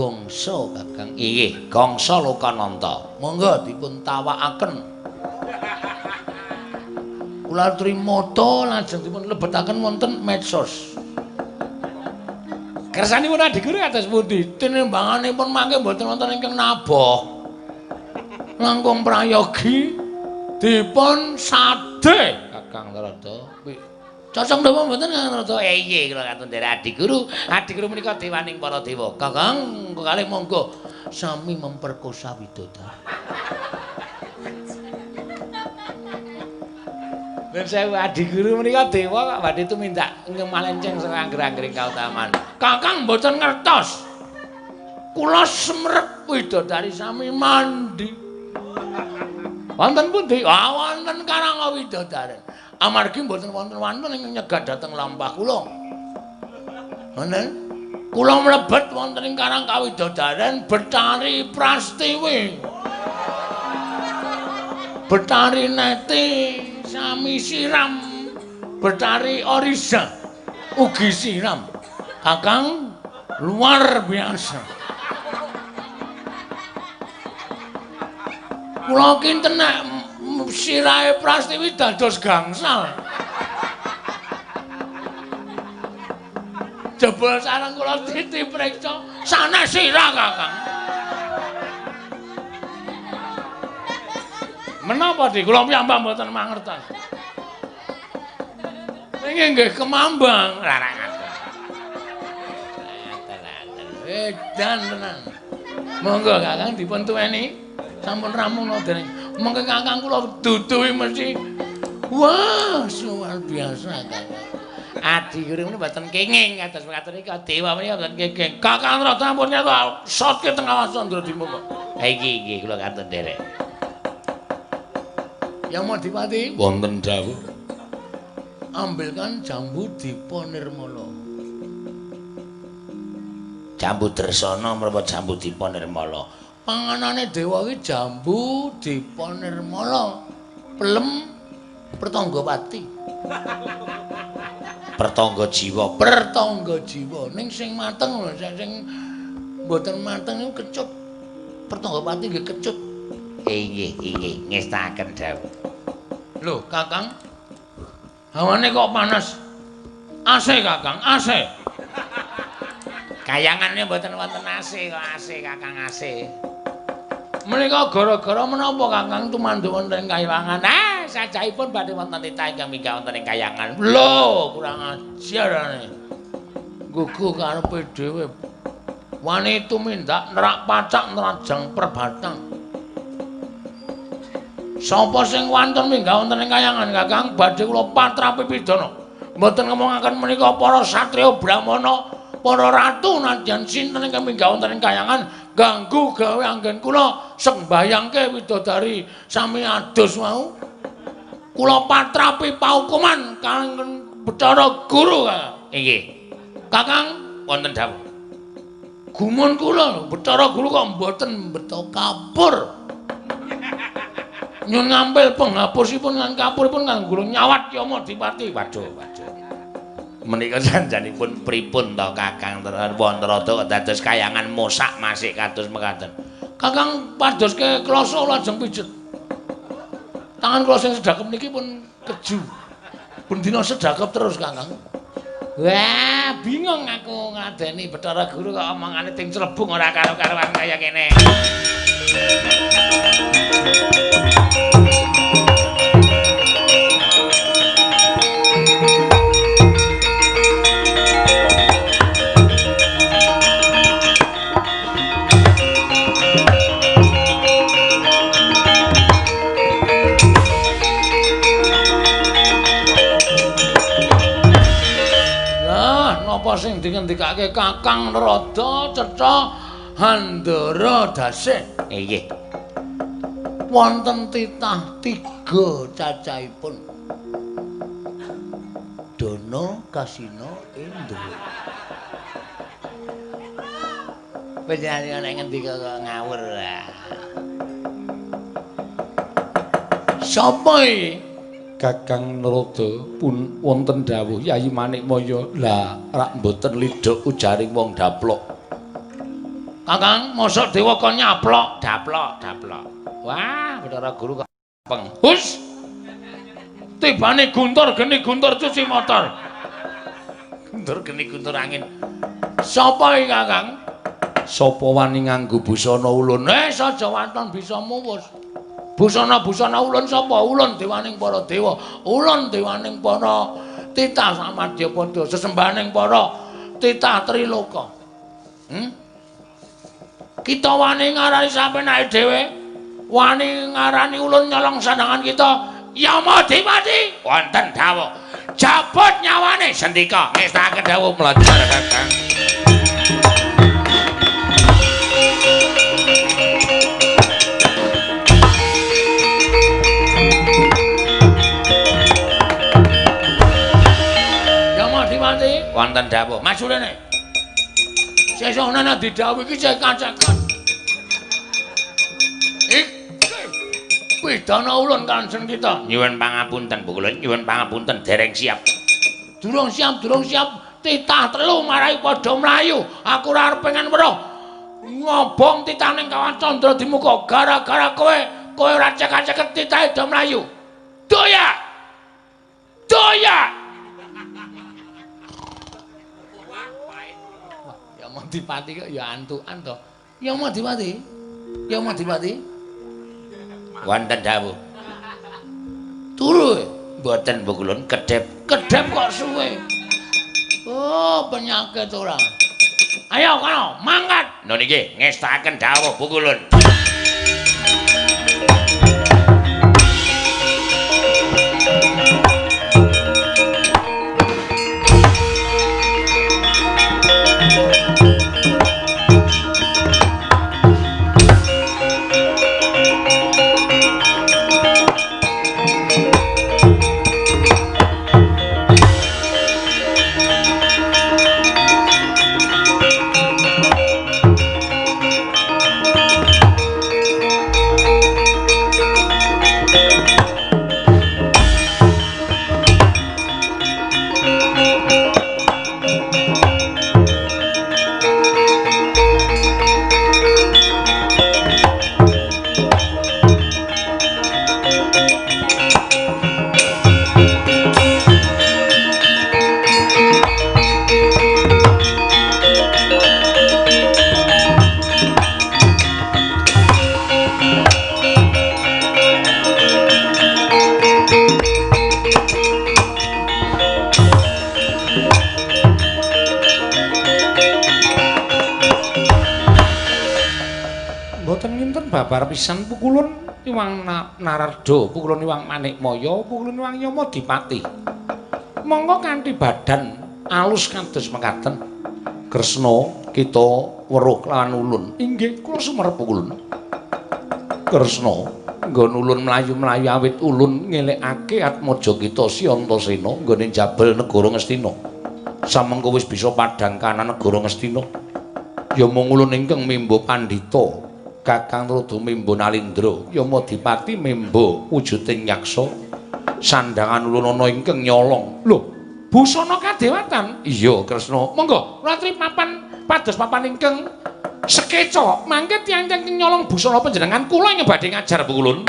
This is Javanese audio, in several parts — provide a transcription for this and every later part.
Gongso Kakang. Inggih, Gongso Lokananta. Monggo dipun tawakaken. Kula trimata lajeng dipun lebetaken wonten medsos. Kersanipun Adi Guru kados pundi? Tinimbanganipun mangke mboten wonten ingkang naboh. Langkung prayogi dipun sade Kakang Narada. Cocok napa mboten Kakang Narada? Inggih, kula katun nderek Adi Guru. Adi Guru menika dewaning para dewa. Kakang kalih monggo sami memperkosa widodari. Nuwun sewu Adi Guru menika dewa kok badhe tumindak ngemalenceng saka angger-anggering kautaman. Kakang mboten ngertos. Kula semerep widodari sami mandi. Wonten pundi? Ah, wonten Karang Widodaren. Amargi mboten wonten-wonten ingkang nyegat dhateng lampah kula. Wonten kula mlebet wonten ing Karang Kawidodaren Betari Prastiwi. Betari Neti sami siram, Betari Orisa ugi siram. Kakang luar biasa. Kula kinten nek sirahe Prastiwi dados gangsal. Jebul sareng kula titi preksa sanes sirah Kakang. Menapa Dik? Kula piyambak mboten mangertos. Niki nggih kemambang larang aten. Edan tenan. Monggo Kakang dipun tuweni. Sampun rampung dening. Mengke Kakang kula duduhi mesti. Wah, luar biasa Kakang. Adi Guru menika mboten kenging kados mekaten iki dewa menika mboten kenging. Kakang Narada ampun nyata sotke teng awas Candra Dimuka. Ha iki nggih kula katun nderek. Yang mau dipati wonten dawuh. Ambilkan jambu Dipa Nirmala. Jambu Dresana menapa jambu Dipa Nirmala? Panganane dewa iki jambu Dipa Nirmala, pelem pertangga pati. Pertangga jiwa, pertangga jiwa. Ning sing mateng lho, sing mboten mateng niku kecut. Pertangga pati nggih kecut. Inggih, inggih, ngestaken dawuh. Lho, Kakang. Hawane kok panas? AC, Kakang, AC. Kayangane mboten wonten AC kok AC, Kakang AC. Menika gara-gara menapa Kakang tumanduk wonten ing kayangan? Ah, sajaipun badhe wonten titah ingkang minggah wonten ing kayangan. Lho, kurang ajar ane. Gugu karepe dhewe. Wani tumindak nerak pacak nerajang perbatang. Sapa sing wantun minggah wonten ing kayangan Kakang badhe kula patrapi pidana. Mboten ngomongaken menika para satriya brahmana, para ratu nadyan sinten ingkang minggah wonten ing kayangan ganggu gawe anggen kula sembayangke widodari sami adus wau. Kula patrapi paukuman kanggen Bathara Guru. Inggih. Kakang wonten dawuh. Gumun kula lho, Bathara Guru kok mboten mbeto kapur. Nyun ngampil penghapusipun lan kapuripun kanggo nyawat Yama Dipati. Waduh, waduh. Menika janjanipun pripun to Kakang Narada kok dados kayangan mosak masik kados mekaten. Kakang padoske kloso lajeng pijet. Tangan kula sing sedhakep niki pun keju. Pun dina sedhakep terus Kakang. Wah, bingung aku ngladeni Bathara Guru kok omongane ting clebung ora karo-karuan kaya kene. Napa sing dingendikake Kakang Narada cetha Handara Dasih? Nggih. Wonten titah tiga cacahipun. Dana, Kasina, Indra. Panjenengan nek ngendika kok ngawur. Sapa iki? Kakang Narada pun wonten dawuh Yayi Manikmaya. Lah rak mboten lidhuk ujaring wong daplok. Kakang, mosok dewa kon nyaplok, daplok, daplok. Wah, Bathara Guru kok peng. Hus. Tibane guntur geni guntur cuci motor. Guntur geni guntur angin. Sapa iki, Kakang? Sapa wani nganggo busana ulun? Saja wanton bisa muwus. Busana-busana ulun sapa? Ulun dewaning para dewa, ulun dewaning para titah samadyapada, sesembahaning para titah triloka. Kita wani ngarani sapenake dhewe, wani ngarani ulun nyolong sandangan kita. Yamadipati wonten dawuh. Jabut nyawane sendika ngestakaken dawuh mlajar Kakang. Yamadipati wonten dawuh. Maju rene. Sesuk nana didhawuhi iki cekak-cekak. Iki pidana ulun kanjeng kita. Nyuwun pangapunten Pukulun, nyuwun pangapunten dereng siap. Durung siap, durung siap. Titah telu marai padha mlayu. Aku ora arep pengen weruh. Ngobong titah ning kawah Candra Dimuka gara-gara kowe, kowe ora cekak-ceket titahe do mlayu. Doya. Doya. Yamadipati kok ya antukan to. Yamadipati. Yamadipati. Wonten dawuh. Turu mboten Pukulun kedhep. Kedhep kok suwe. Oh, penyakit ora. Ayo kono, mangkat. Lho niki ngestakaken dawuh Pukulun. Babar pisan Pukulun Iwang Narada, Pukulun Iwang Manikmaya, Pukulun Iwang Yamadipati. Monggo kanthi badan alus kados mekaten. Kresna kita weruh kelawan ulun. Inggih, kula sumerep Pukulun. Kresna nggon ulun mlayu-mlayu awit ulun ngelekake atmaja kita Si Antasena nggone njabel negara Ngastina. Samengko wis bisa padhang kanan negara Ngastina. Ya mung ulun ingkang mimba pandhita. Kakang Narada mimba Nalindra, Yamadipati mimba wujuding yaksa. Sandhangan ulun ana ingkang nyolong. Lho, busana kadewatan? Iya, Kresna. Monggo, latri papan pados papan ingkang sekeca. Mangke tiyang-tiyang nyolong busana panjenengan kula ingkang badhe ngajar Pukulun.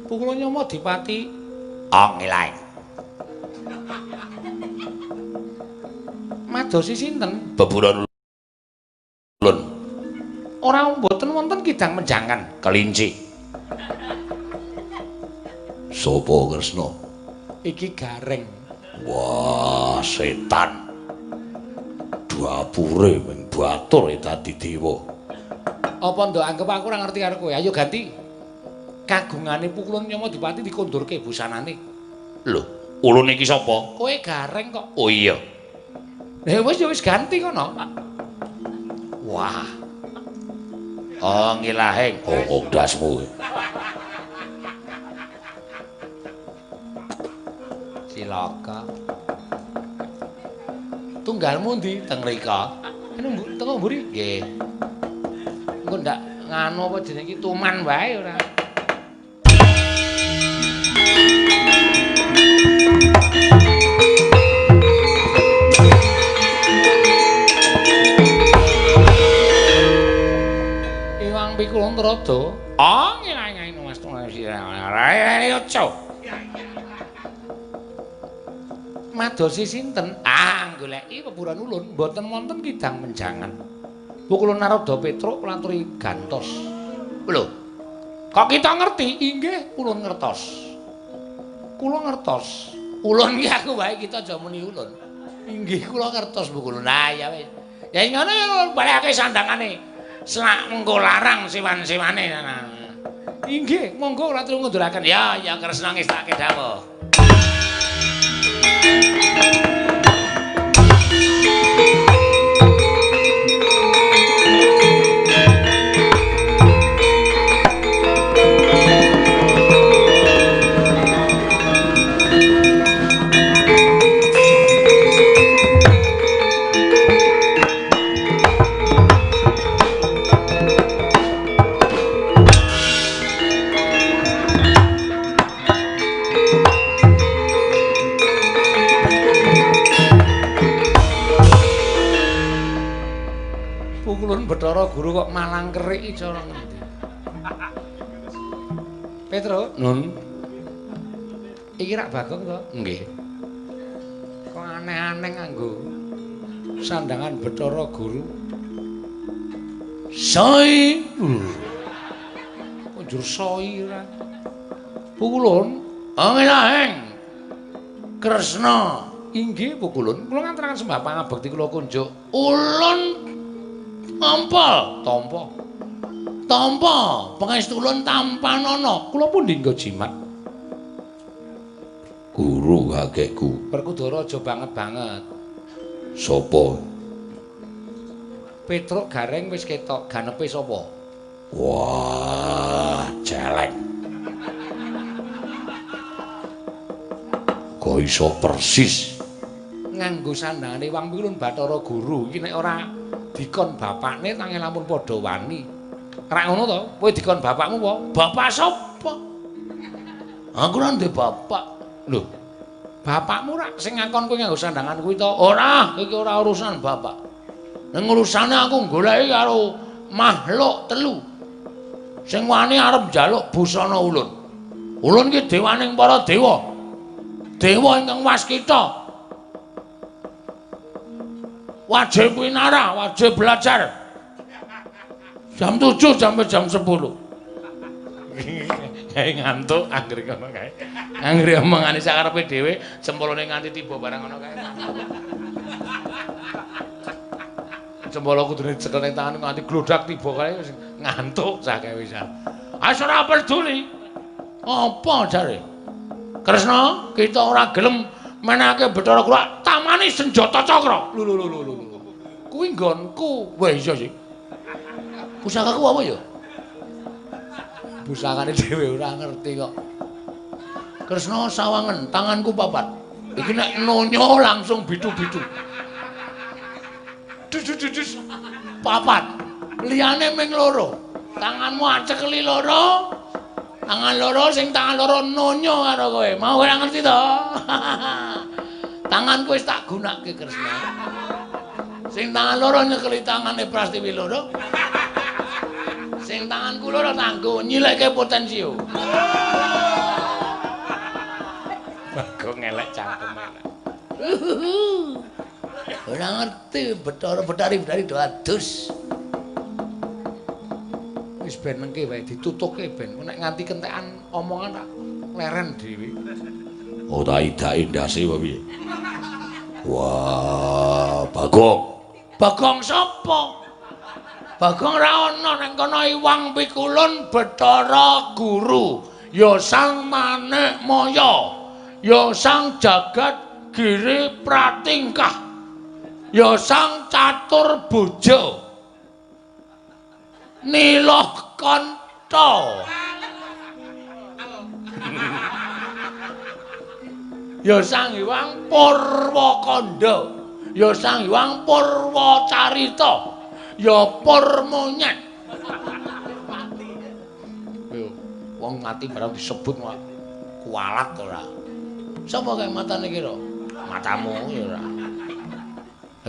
Pukulun Yamadipati ong ilae. Madosi sinten? Beburon ulun. Ora mboten wonten kidang menjangan kelinci. Sopo Kresna? Iki gareng. Wah, setan. Dapure ming batur dadi dewa. Apa ndok anggep aku ora ngerti karo kowe? Ayo ganti. Kagungane Pukulun Yamadipati dikondurke busanane. Lho, ulun iki sapa? Kowe gareng kok. Oh iya. Lah wis ya wis ganti kono. Wah. Oh ngilahing. Oh ndasmu. Cilaka. Tunggalmu ndi? Teng mriko. Anu teko mburi? Nggih. Engko ndak nganu apa jenenge iki tuman wae ora. Iwang Pikulun Trada. Oh ngilahing Mas Tungasira. Madosi sinten? Ah, goleki pepuran ulun, mboten wonten kidang menjangan. Pukulun Narada Petruk laturi gantos. Lho. Kok kita ngerti? Inggih, ulun ngertos. Kula ngertos. Ulun iki aku wae kita aja muni ulun. Inggih, kula ngertos pukulun. Ah, ya wis. Ya ngono ya balekake sandangane. Selak mengko larang siwan-siwane. Inggih, monggo laturi ngunduraken. Ya, ya Kresna ngestake dawuh. Pukulun Bathara Guru kok malang kerik iki cara ngendi? Petro, Nun. Iki rak Bagong to? Nggih. Kok aneh-aneh nganggo sandangan Bathara Guru. Soi. Kok njur soi ora? Pukulun, ngilahing. Kresna. Inggih Pukulun, kula ngantaraken sembah pangabekti kula kunjuk. Ulun Ampel, tampa. Tampa, pangestu ulun tampanana. Kula pundi nggo jimat? Guru kakekku. Werkudara aja banget-banget. Sapa? Petruk Gareng wis ketok, ganepe sapa? Wah, celeng. Kok iso persis nganggo sandangane Wang Pikulun Bathara Guru iki nek ora dikon bapakne tangi lamun padha wani. Rak ngono to? Kowe dikon bapakmu apa? Bapak sapa? Aku ora ndek bapak. Lho. Bapakmu rak sing ngakon kowe nganggo sandangan kuwi to? Ora, iki ora urusan bapak. Ning urusane aku goleki karo makhluk telu. Sing wani arep njaluk busana ulun. Ulun ki dewaning para dewa. Dewa ingkang waskita. Wajib winara, wajib belajar. Jam 7 sampai jam 10. Kae ngantuk anggere kono kae. Anggere omongane sakarepe dhewe, jempolone nganti tiba barang ngono kae. Jempolo kudune cekel ning tangan nganti glodak tiba kae wis ngantuk sakae wis. Ah ora peduli. Apa jare? Kresna, kita ora gelem menake Bathara Guru tamani senjata cakra. Lho lho lho lho. Kuwi nggonku. Wah iya sih. Pusakaku apa ya? Pusakane dhewe ora ngerti kok. Kresna sawangen, tanganku papat. Iki nek nonyo langsung bitu-bitu. Dus papat. Liyane ming loro. Tanganmu acekeli loro. Tangan loro sing tangan loro nonyo karo kowe. Mau ora ngerti to? Tanganku wis tak gunake Kresna. Sing tangan loro nyekeli tangane Prastiwi loro. Sing tanganku loro tanggo nyileke potensio. Bagong ngelek cangkem elek. Ora ngerti Bathara Bathari-bathari do adus. Wis ben nengke wae ditutuke ben nek nganti kentekan omongan tak leren dhewe. Oh ta idake ndase apa piye? Wah, Bagong. Bagong sapa? Bagong ra ana nang kono Iwang Pikulun Bathara Guru, ya Sang Manikmaya, ya Sang Jagat Giri Pratingkah, ya Sang Catur Boja. Nilakanta. Ya Sang Hyang Purwakanda, ya Sang Hyang Purwacarita, ya Purmonyet. Yo, wong mati barang disebut kualat ora. Sapa kae matane kira? Matamu ya ora.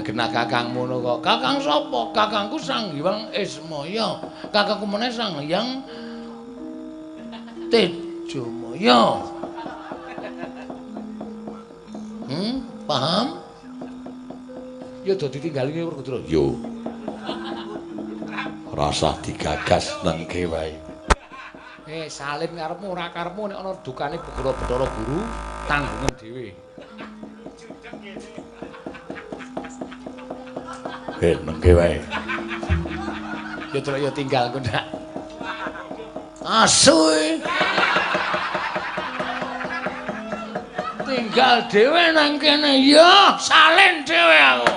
Genah kakangmu ngono kok. Kakang sapa? Kakangku Sang Hyang Ismaya. Kakangku meneh Sang Hyang Tejamaya. Paham? Ya do ditinggali Werkudara. Yo. Rasah digagas nengke wae. Salin karepmu ora karepmu nek ana dukane Bathara Bathara Guru tanggungan dhewe. Nengke wae. Ya terus ya tinggal ku ndak. Asu. Tinggal dhewe nang kene ya, salin dhewe aku.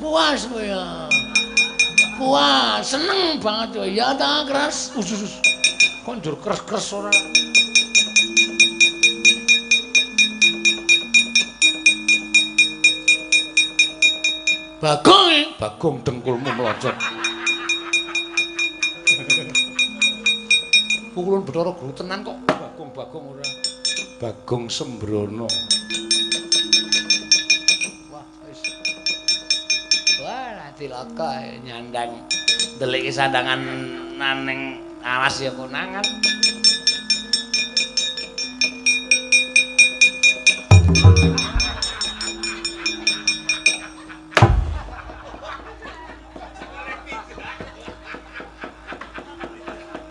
Puas kowe ya. Puas, seneng banget kowe ya ta keras. Usus. Kok njur kres-kres ora. Bagong, Bagong dengkulmu melocot. Pukulun Bathara Guru tenan kok Bagong-bagong ora. Bagong sembrono. Wah, wis. Wah, cilaka nyandang ndeliki sandangan naning alas ya konangan.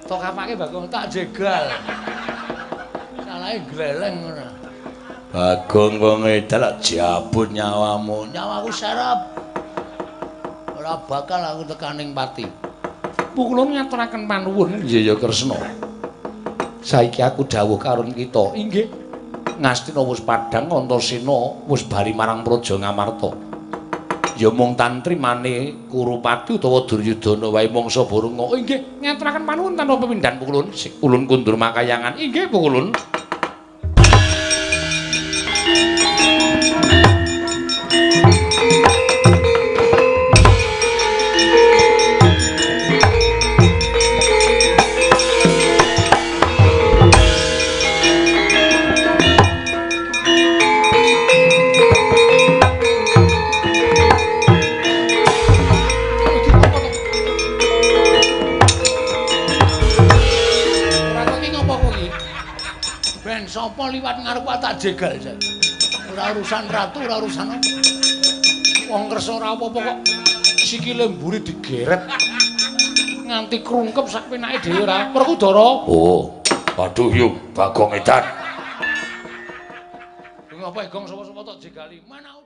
Tok kapake Bagong tak jegal. Salahe gleleng ngono. Bagong wong edan jabut nyawamu. Nyawaku serep. Ora bakal aku tekaning pati. Pukulun ngaturaken panuwun. Iya ya Kresna. Saiki aku dawuh karo kita. Inggih. Ngastina wis padhang, Antasena wis bali marang Praja Ngamarta. Ya mung tantrimane Kurupati utawa Duryudana wae mangsa Barunga. Oh, inggih, ngaturaken panuwun tanpa pepindhan pukulun. Ulun kundur makayangan. Inggih pukulun. Sapa liwat ngarep tak jegal jan. Ora urusan ratu, ora urusan apa. Wong kersa ora apa-apa kok sikile mburi digeret. Nganti krungkep sak penake dhewe ora. Werkudara. Oh. Waduh yo Bagong edan. Ngapa Gong sapa-sapa tak jegali? Mana